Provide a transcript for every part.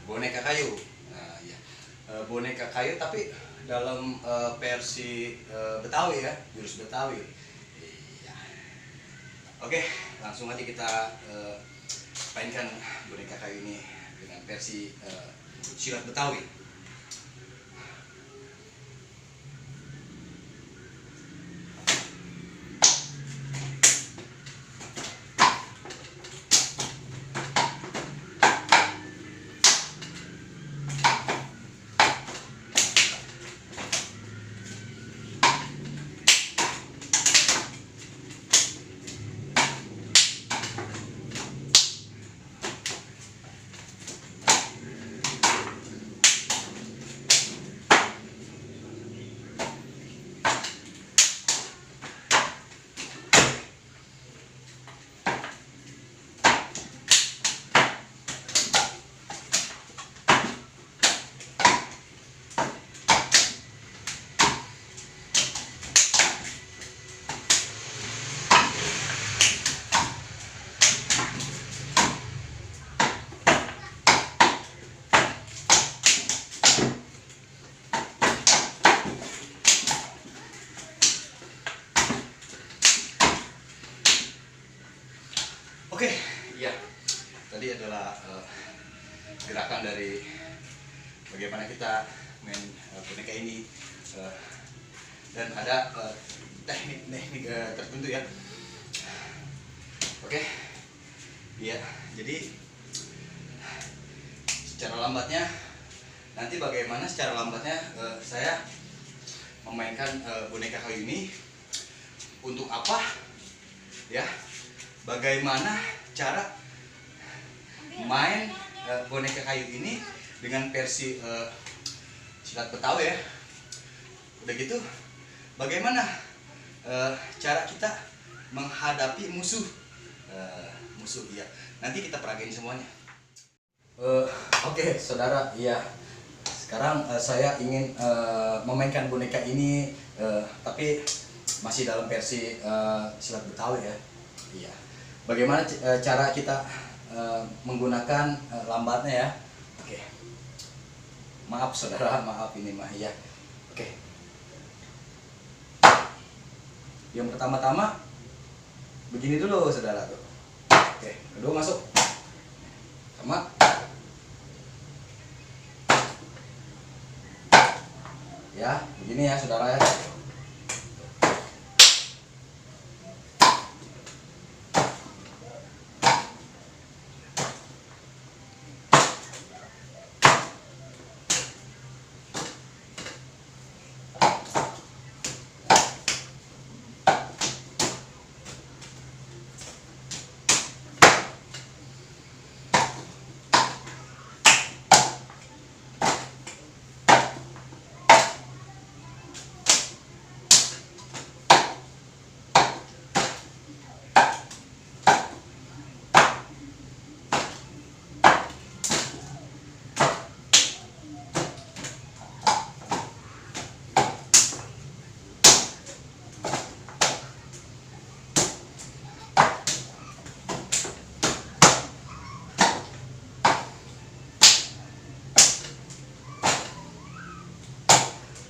boneka kayu. Nah, ya. Boneka kayu tapi dalam versi Betawi ya, jurus Betawi. Iya. Oke, langsung aja kita mainkan boneka kayu ini dengan versi silat Betawi. Oke, ya, tadi adalah gerakan dari bagaimana kita main boneka ini, dan ada teknik-teknik tertentu ya. Oke, ya, jadi secara lambatnya nanti bagaimana secara lambatnya saya memainkan boneka kayu ini untuk apa, ya. Bagaimana cara main boneka kayu ini dengan versi silat Betawi ya. Udah gitu, bagaimana cara kita menghadapi musuh ya. Nanti kita peragain semuanya. Oke, saudara, ya. Sekarang saya ingin memainkan boneka ini, tapi masih dalam versi silat Betawi ya. Iya. Bagaimana cara kita menggunakan lambatnya ya? Oke. Maaf saudara, maaf ini mah ya. Oke. Yang pertama-tama begini dulu saudara tuh. Oke, kedua masuk. Sama. Ya, begini ya saudara ya.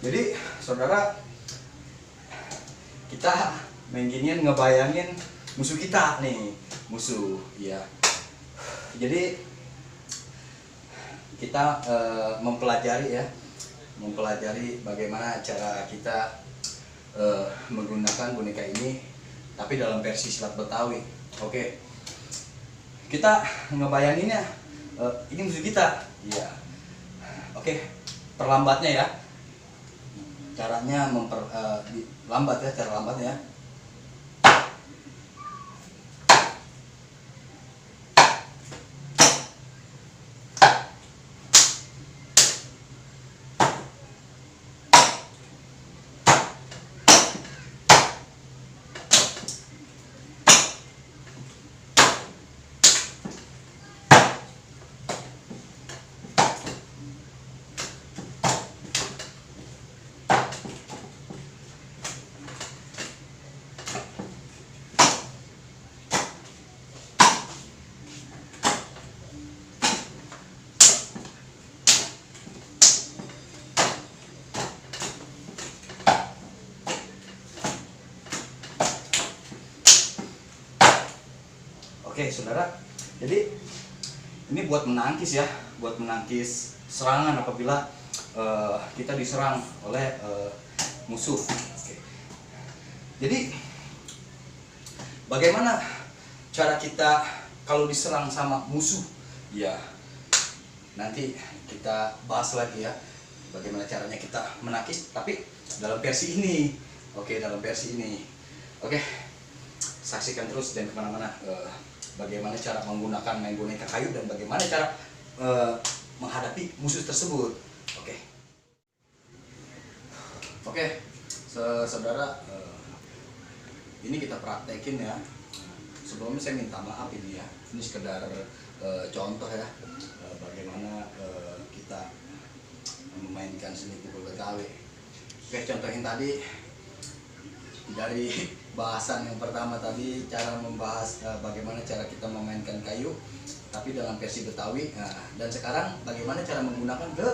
Jadi saudara, kita main ginian ngebayangin musuh kita nih, musuh ya. Jadi kita mempelajari bagaimana cara kita menggunakan boneka ini, tapi dalam versi silat Betawi. Oke, kita ngebayanginnya ini musuh kita, ya. Oke, perlambatnya ya. Caranya lambat ya, cara lambatnya. Oke, saudara. Jadi ini buat menangkis ya, buat menangkis serangan apabila kita diserang oleh musuh. Oke. Jadi bagaimana cara kita kalau diserang sama musuh? Ya, nanti kita bahas lagi ya. Bagaimana caranya kita menangkis, tapi dalam versi ini. Oke, dalam versi ini. Oke, saksikan terus dan kemana-mana. Bagaimana cara menggunakan main boneka kayu dan bagaimana cara menghadapi musuh tersebut. Oke, saudara, ini kita praktekin ya. Sebelumnya saya minta maaf ini ya. Ini sekedar contoh ya, bagaimana kita memainkan seni pukul Betawi. Oke, contohin tadi dari bahasan yang pertama tadi, cara membahas bagaimana cara kita memainkan kayu tapi dalam versi Betawi. Dan sekarang bagaimana cara menggunakan ke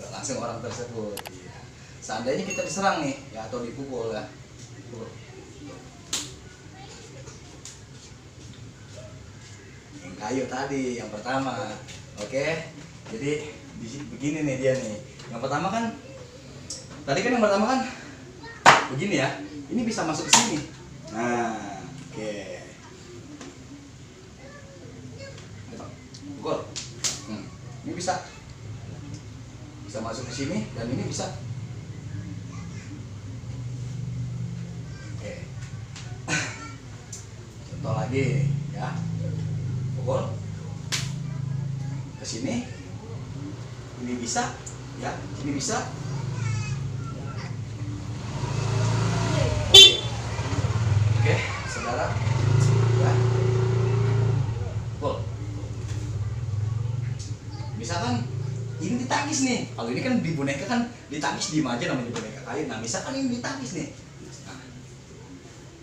langsung orang tersebut. Iya. Seandainya kita diserang nih ya, atau dipukul ya, yang kayu tadi yang pertama. Oke, jadi begini nih dia nih. Yang pertama kan tadi kan yang pertama kan begini ya, ini bisa masuk ke sini. Nah, oke. Pukul. Ini bisa masuk ke sini dan ini bisa. Oke. Contoh lagi ya. Pukul ke sini. Ini bisa ya, ini bisa. Oke, saudara, ya, pukul. Misalkan ini ditangkis nih, kalau ini kan di boneka kan ditangkis diem aja namanya boneka kayu. Nah, misalkan ini ditangkis nih, nah,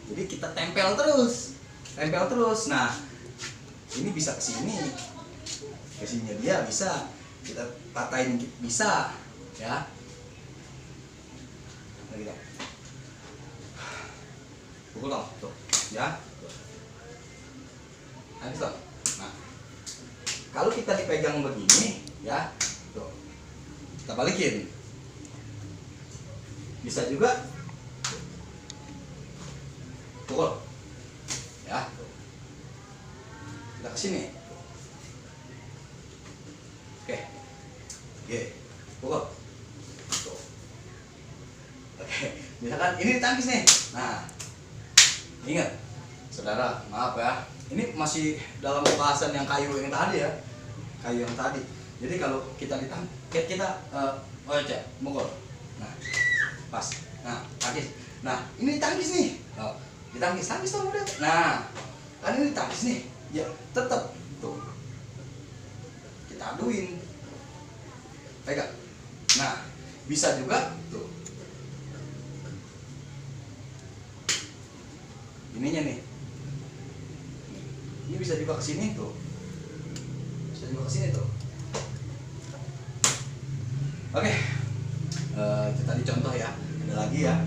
jadi kita tempel terus. Nah, ini bisa ke sini dia bisa kita patahin, bisa ya. Lagi dong. Pukul dong, tuh, ya. Habis dong. Nah, kalau kita dipegang begini, ya, tuh, kita balikin. Bisa juga, pukul, ya. Tuh. Kita kesini. Oke, pukul. Tuh. Oke, misalkan ini ditangkis nih. Nah, ingat, saudara, maaf ya, ini masih dalam pembahasan yang kayu yang tadi ya, kayu yang tadi. Jadi kalau kita ditangkis, kita mukul. Nah, pas. Nah, tangkis. Nah, ini ditangkis nih. Oh, tangkis dong udah. Nah, kan ini ditangkis nih. Ya, tetap tuh. Kita aduin. Pegang. Nah, bisa juga tuh. Ininya nih, ini bisa juga ke sini tuh, bisa juga ke sini tuh. Oke, itu tadi contoh ya. Ada lagi ya,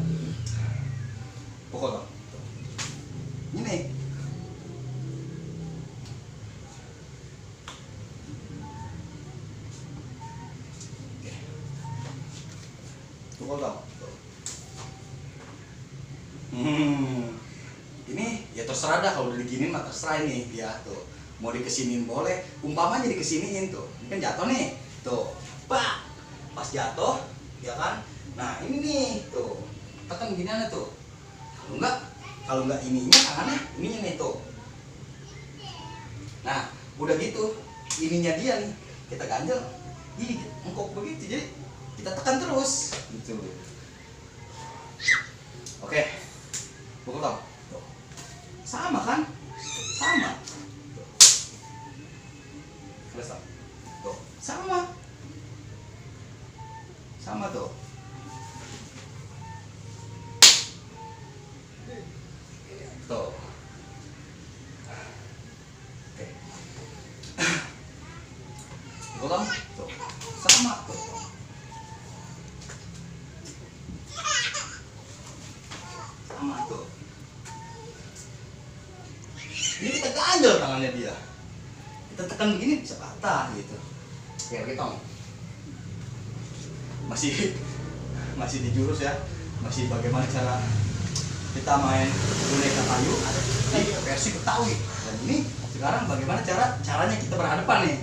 pukul dong. Ini pukul dong. Ini ya terserah dah, kalau udah diginin mah terserah ini ya tuh. Mau dikesinin boleh, umpamanya dikesiniin tuh. Ini kan jatuh nih. Tuh. Pak. Pas jatuh, ya kan? Nah, ini nih tuh. Tekan gini tuh. Kalau enggak ininya tangannya, ininya nih tuh. Nah, udah gitu, ininya dia nih. Kita ganjel. Ih, engkok begitu. Jadi kita tekan terus gitu. Oke. Pukul dong. Sama kan? Sama. Selesai. Tuh, sama. Sama tuh. Tuh. Oke. Pukul dong. Tuh. Sama tuh. Sama tuh. tekan begini bisa patah gitu. Ya begitu. Masih di jurus ya, masih bagaimana cara kita main boneka kayu di versi Betawi. Dan ini sekarang bagaimana caranya kita berhadapan nih.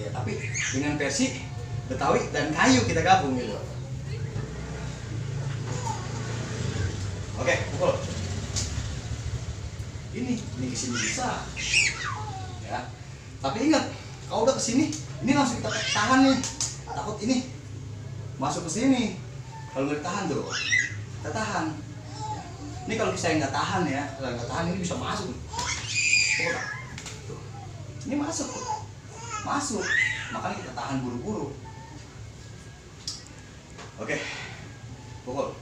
Ya, tapi dengan versi Betawi dan kayu kita gabung gitu. Oke, pukul. Ini kesini bisa. Ya. Tapi ingat, kalau udah kesini, ini langsung kita tahan nih. Takut ini masuk ke sini. Kalau nggak tahan tuh, kita tahan. Ini kalau saya nggak tahan ya, kalau nggak tahan ini bisa masuk. Tuh. Ini masuk, masuk. Makanya kita tahan buru-buru. Oke, pukul.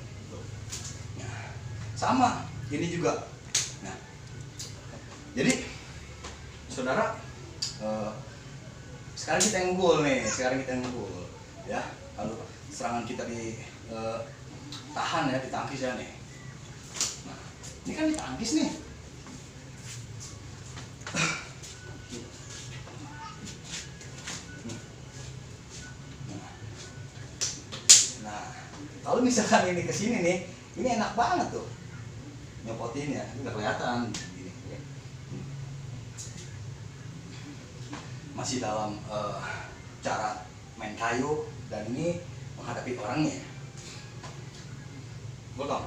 Nah, sama, ini juga. Nah, jadi saudara, sekarang kita yang unggul nih, ya. Kalau serangan kita tahan ya, ditangkis ya nih. Nah, ini kan ditangkis nih. Nah, kalau misalkan ini kesini nih, ini enak banget tuh nyopotinnya, ini udah kelihatan. Masih dalam cara main kayu dan ini menghadapi orangnya. Potong.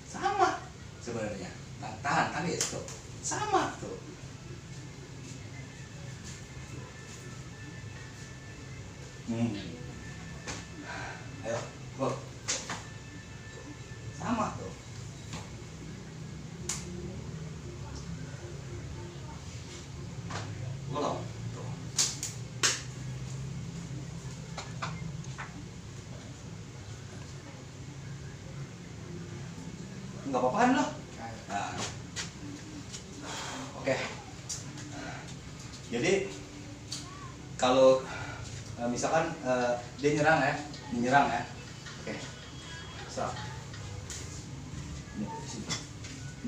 Sama sebenarnya. Tahan kan ya tuh. Sama tuh. Ayo, go. Sama tuh. Potong. Nggak apa-apa kan lo? Nah. Oke. Jadi kalau misalkan dia nyerang ya, oke. Serang. Ini di sini.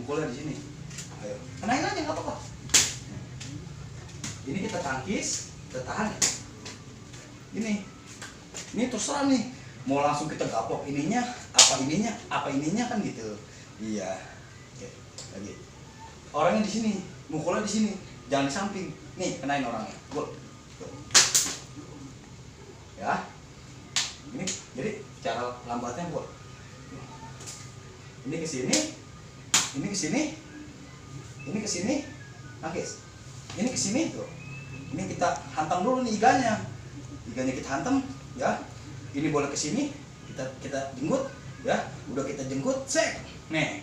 Mukulnya di sini. Ayo. Kenain aja nggak apa-apa. Ini kita tangkis, kita tahan. Ini terserah nih. Mau langsung kita gapok ininya, apa ininya kan gitu. Iya. Oke, lagi. Orangnya di sini, mukulnya di sini, jangan di samping. Nih, kenain orangnya. Tuh. Ya. Ini jadi cara lambatnya buat. Ini ke sini, ini ke sini, ini ke sini, tangkis. Ini ke sini tuh. Ini kita hantam dulu nih iganya. Iganya kita hantam, ya. Ini boleh ke sini, kita jenggut, ya. Udah kita jenggut, sek. Nih.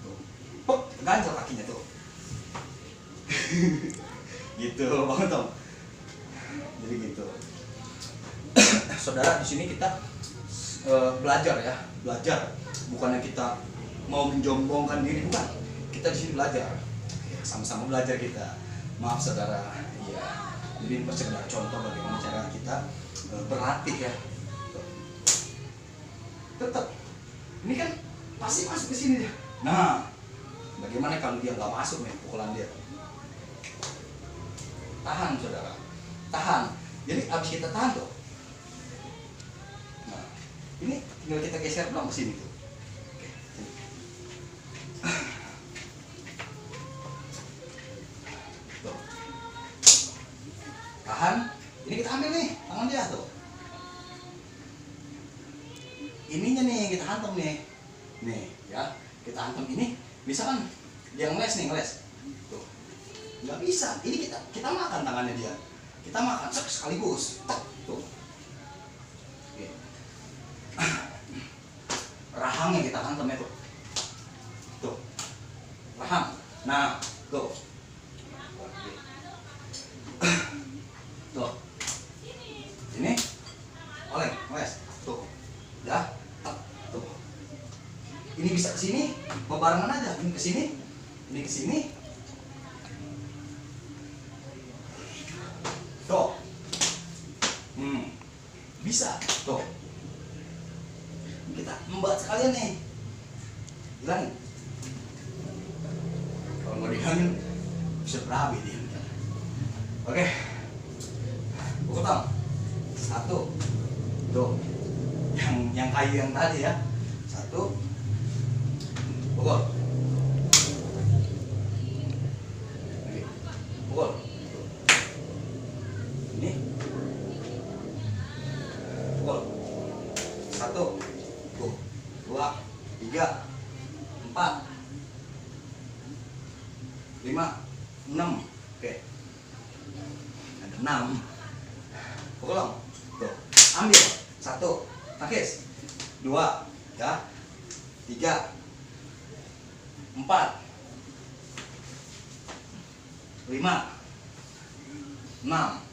Tuh. Pop, ganjel kakinya tuh. Gitu, Bang Tom. Jadi gitu. Saudara, di sini kita belajar ya, belajar. Bukannya kita mau menjombongkan diri, bukan. Kita di sini belajar. Sama-sama belajar kita. Maaf saudara, iya. Jadi sekedar contoh bagaimana cara kita berlatih ya. Tetap, ini kan pasti masuk ke sini dia. Nah, bagaimana kalau dia nggak masuk nih pukulan dia? Tahan saudara, tahan. Jadi abis kita tahan tuh. Nah, ini tinggal kita geser doang ke sini tuh. Tahan, ini kita ambil nih tangan dia tuh. Ininya nih kita hantam nih, ya kita hantam ini. Bisa kan dia ngeles nih, tuh nggak bisa. Ini kita makan tangannya dia, kita makan sekaligus tuh. Oke. Rahangnya kita hantam ya tuh rahang. Nah tuh. Tuh. Ini oleh, wes. Tuh. Ya. Tuh. Ini bisa ke sini, barengan aja. Ini ke sini. Ini ke sini. Tuh. Bisa. Tuh. Kita membuat sekalian nih. Hilangin. Kalau mau dihilangin berabi dia. Oke, pukul tong. Satu, tuh, yang kayu yang tadi ya. Satu, pukul. Lagi, pukul. Ini, pukul. Satu, tuh, dua, tiga, empat, lima, enam. Oke, ada 6. Pukul dong. Tuh, ambil. Satu, tangkis. 2, ya. 3, 4, 5, 6.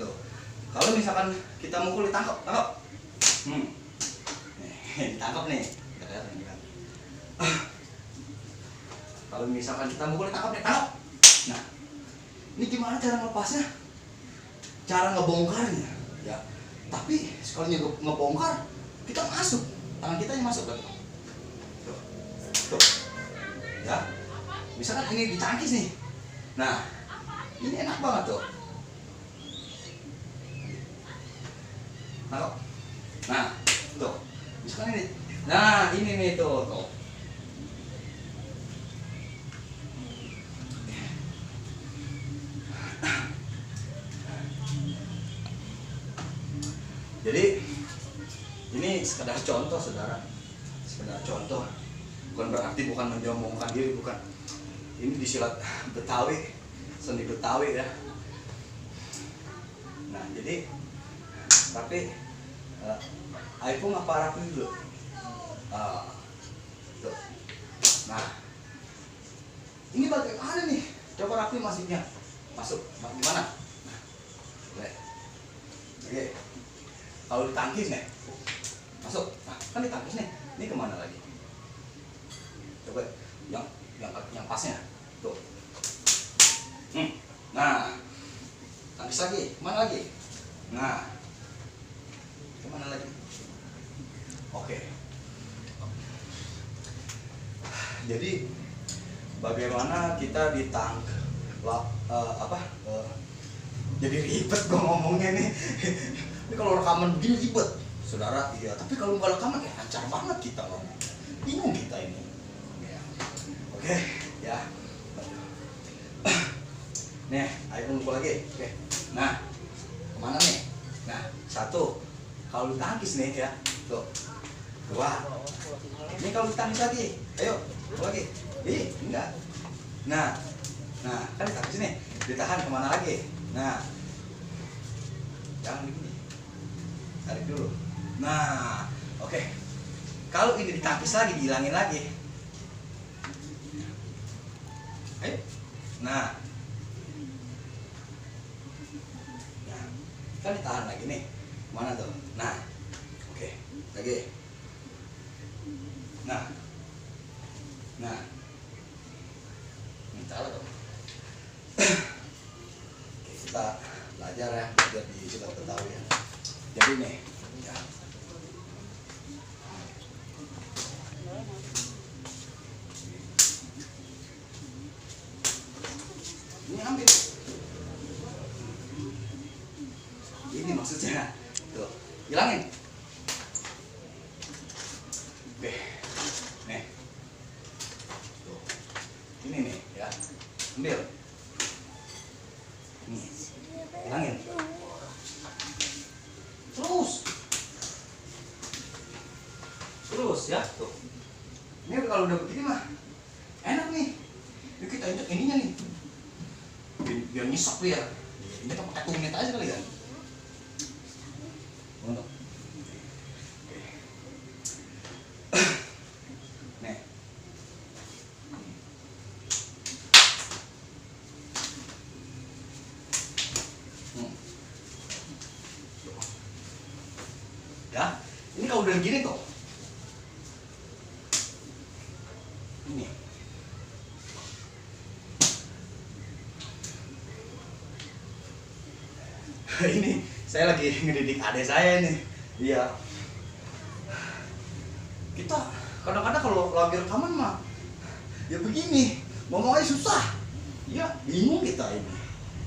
Tuh, kalau misalkan kita mukul ditangkap, tangkap. Ditangkap nih. Kalau misalkan kita mukul ditangkap nih, tangkap. Nah, ini gimana cara melepasnya? Cara ngebongkarnya, ya. Tapi sekalinya ngebongkar, kita masuk, tangan kita yang masuk kan? Tuh, tuh, ya. Misalkan ini ditangkis nih, nah, ini enak banget tuh. Tangkap. Nah, tuh, misalkan ini, nah ini nih tuh, tuh. Jadi ini sekedar contoh saudara, sekedar contoh, bukan berarti bukan menyombongkan diri, bukan. Ini di silat Betawi, seni Betawi ya. Nah jadi, tapi aku ngapa rapi dulu. Tuh. Nah ini bagaimana nih? Coba rapi masuknya, masuk gimana? Nah, oke. Kalau ditangkis nih, masuk. Nah, kan ditangkis nih. Ini kemana lagi? Coba yang pasnya. Tuh. Nah, tangkis lagi. Kemana lagi? Nah, kemana lagi? Oke. Jadi bagaimana kita ditangkap? Jadi ribet gua ngomongnya nih. Ini kalau rekaman begini ribet, saudara. Iya, tapi kalau nggak rekaman ya lancar banget kita ngomong. Bingung kita ini. Ya. Oke, ya. Nih, ayo ngumpul lagi. Oke. Nah, kemana nih? Nah, 1. Kalau ditangkis nih ya, tuh. 2. Ini kalau ditangkis lagi, ayo, ngumpul lagi. Enggak. Nah, kan ditangkis nih, ditahan kemana lagi? Nah, jangan begini. Tarik dulu. Nah, oke. Kalau ini ditangkis lagi, dihilangin lagi. Ayo. Nah, kan ditahan lagi nih. Mana tuh? Nah, oke. Lagi. Nah, salah dong. Oke, kita belajar ya, belajar di silat Betawi ya. Jadi nih, ya. Ini ambil. Ini maksudnya. Tuh, hilangin. Oke. Nih. Tuh. Ini nih, ya. Ambil. Nih. Hilangin. Terus ya, tuh. Ini kalau udah begini mah enak nih. Ini kita injek ininya nih. Biar nyesek dia. Ini kita pakai tumit aja kali ya. Untuk. Nih. Ya, ini kalau udah gini tuh. Ini. Ini saya lagi ngedidik adik saya nih. Iya. Kita kadang-kadang kalau lagi rekaman mah Ya begini, ngomongnya susah. Ya bingung kita ini.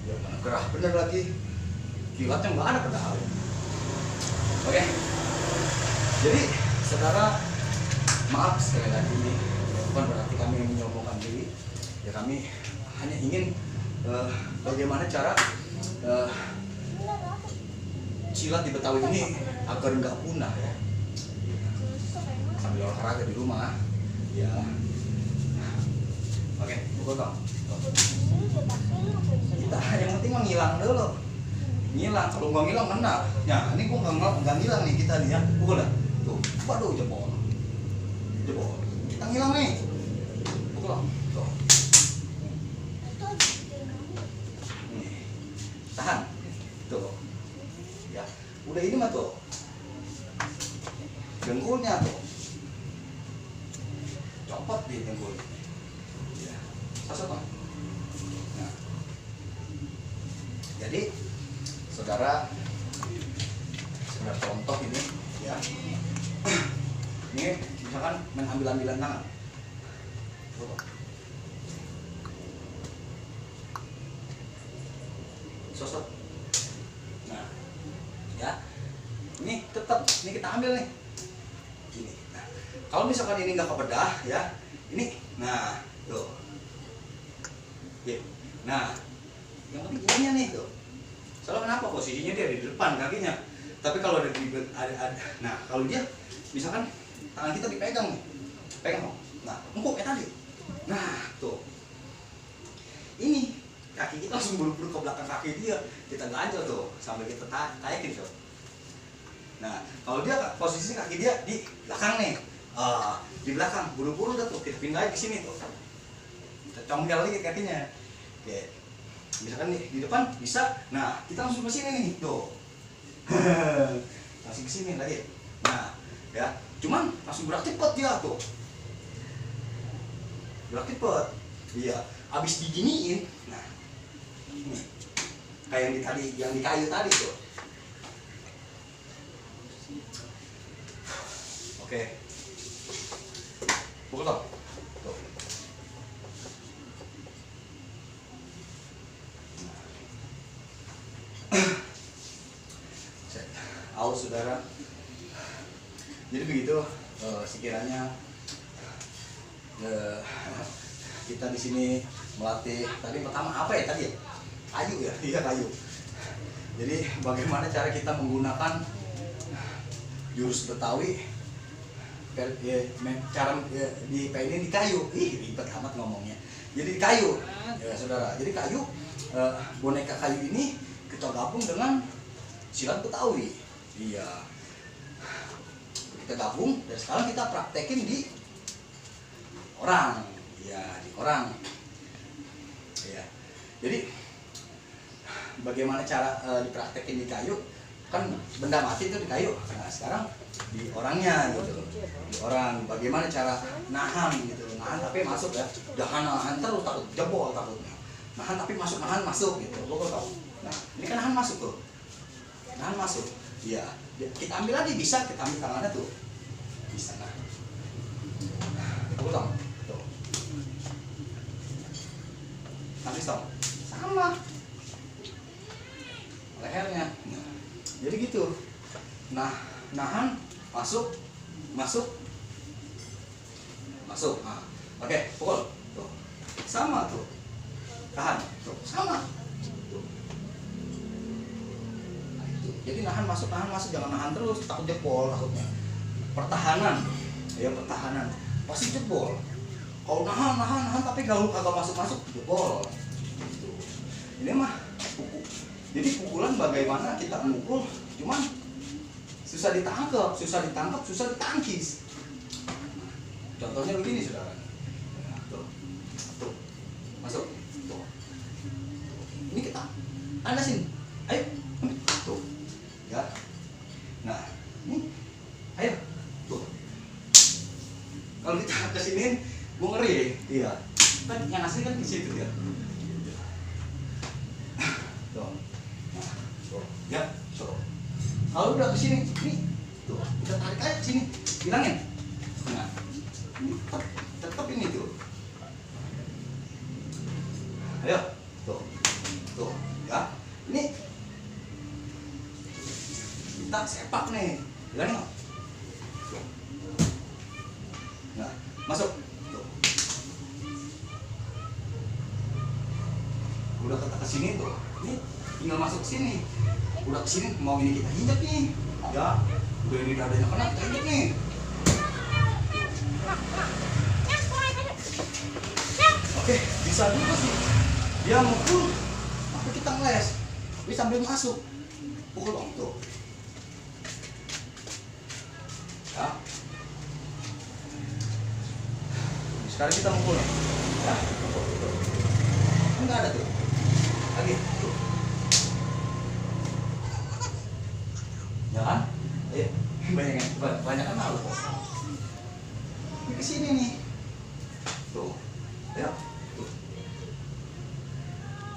Ya mana gerah bener lagi. Kilatnya nggak ada padahal. Oke. Jadi saudara, maaf sekali lagi ini, bukan berarti kami menyombongkan diri. Ya kami hanya ingin bagaimana cara silat di Betawi ini agar nggak punah ya. Sambil olahraga di rumah. Ya. Oke, pukul dong. Kita yang penting mah ngilang dulu. Ngilang, kalau nggak ngilang kena. Ya, ini gua nggak ngilang nih kita nih ya. Pukul dah. Tuh, waduh jebol. Jebol. Kita ngilang nih. Pukul dong. Tuh. Nih. Tahan. Tuh. Ya, udah ini mah tuh. Dengkulnya tuh. Copot di dengkul. Ya. Masuk Bang. Nah. Jadi saudara contoh ini ya. Ini misalkan main ambil-ambilan tangan. Sosok. Nah, ya. Ini tetap ini kita ambil nih. Ini. Nah, kalau misalkan ini nggak kebedah ya, ini. Nah, tuh. Ya. Nah, yang penting ininya nih tuh. Soalnya kenapa posisinya dia di depan kakinya. Tapi kalau ada nah kalau dia misalkan tangan kita dipegang nih, pegang. Nah, empuk kayak tadi. Nah, tuh. Ini kaki kita langsung buru-buru ke belakang kaki dia. Kita ganjel tuh sambil kita taikin tuh. Nah, kalau dia posisi kaki dia di belakang nih. Di belakang buru-buru dah tuh kita pindahin ke sini tuh. Kita congkel lagi kakinya. Oke. Misalkan nih di depan bisa. Nah, kita langsung ke sini nih, tuh. Langsung ke sini lagi. Nah, ya. Cuman langsung gerak cepet dia tuh. Gerak cepet. Iya, abis diginiin. Nah, ini kayak yang di kayu tadi tuh. Oke. Pukul dong. Tuh. Aus saudara. Jadi begitu sekiranya kita di sini melatih. Tadi pertama apa ya tadi ya? Kayu ya, iya kayu. Jadi bagaimana cara kita menggunakan jurus Betawi? Cara di ini di kayu. Ribet amat ngomongnya. Jadi di kayu, ya saudara. Jadi kayu, boneka kayu ini kita gabung dengan silat Betawi. Iya. Kita gabung dan sekarang kita praktekin di orang. Ya, di orang. Ya. Jadi bagaimana cara dipraktekin di kayu? Kan benda mati itu di kayu. Nah, sekarang di orangnya gitu. Di orang bagaimana cara nahan gitu. Nahan tapi masuk ya. Jangan nahan terus takut jebol takutnya. Nahan tapi masuk gitu. Lo tahu. Nah, ini kan nahan masuk tuh. Nahan masuk. Iya, kita ambil lagi bisa, kita ambil tangannya tuh. Bisa nah. Tuh dong. Tuh. Habis dong. Sama. Lehernya. Nah, jadi gitu. Nah, nahan, masuk. Nah, oke, pukul. Tuh. Sama tuh. Tahan. Tuh, sama. Tuh. Nah, itu. Jadi nahan masuk, jangan nahan terus, takut jebol takutnya. Pertahanan. Ya, pertahanan. Pasti jebol. Kalau nahan tapi kalau kagak masuk jebol. Gitu. Ini mah jadi pukulan bagaimana kita mukul, cuman susah ditangkap, susah ditangkis. Contohnya begini saudara. Tuh, masuk. Tuh. Ini kita anasin. Ayo, tuh, ya. Nah, ini, ayo, tuh. Kalau kita kesiniin, gue ngeri. Iya. Kan yang asli kan di situ ya. Tuh. Nah, tuh. Ya, suruh. Kalau udah kesini, nih, tuh, kita tarik aja ke sini, bilangin. Nah, ini tetap ini tuh. ke sini tuh. Ini tinggal masuk ke sini. Udah ke sini mau ini kita injak nih. Ya, udah ini dadanya kena kita injak nih. Oke, bisa juga sih. Dia mukul, tapi kita ngeles. Ini sambil masuk. Pukul dong tuh. Ya. Sekarang kita mukul. Ya. Enggak ada tuh. Lagi tuh. Ya kan? Ayo, banyak kan malu. Ini kesini nih. Tuh. Ya. Tuh.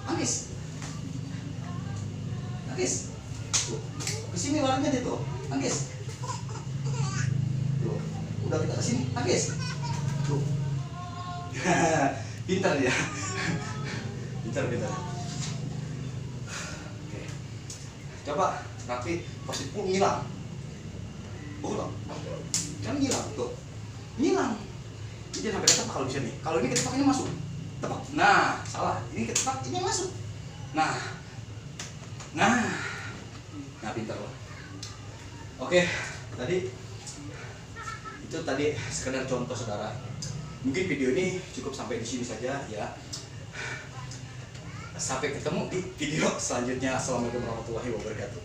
Nangis. Nangis. Tuh. Kesini larinya dia tuh. Nangis. Tuh. Udah kita kesini. Nangis. Tuh. Pintar dia. Pintar. Oke. Coba Raffi pasti pun ngilang. Dong. Kan ngilang tuh. Ngilang. Ini jangan sampai ketebak kalau bisa nih. Kalau ini ketebak ini masuk. Tebak. Nah, salah. Ini ketebak ini masuk. Nah, pintar loh. Oke, itu tadi sekedar contoh saudara. Mungkin video ini cukup sampai di sini saja ya. Sampai ketemu di video selanjutnya. Assalamualaikum warahmatullahi wabarakatuh.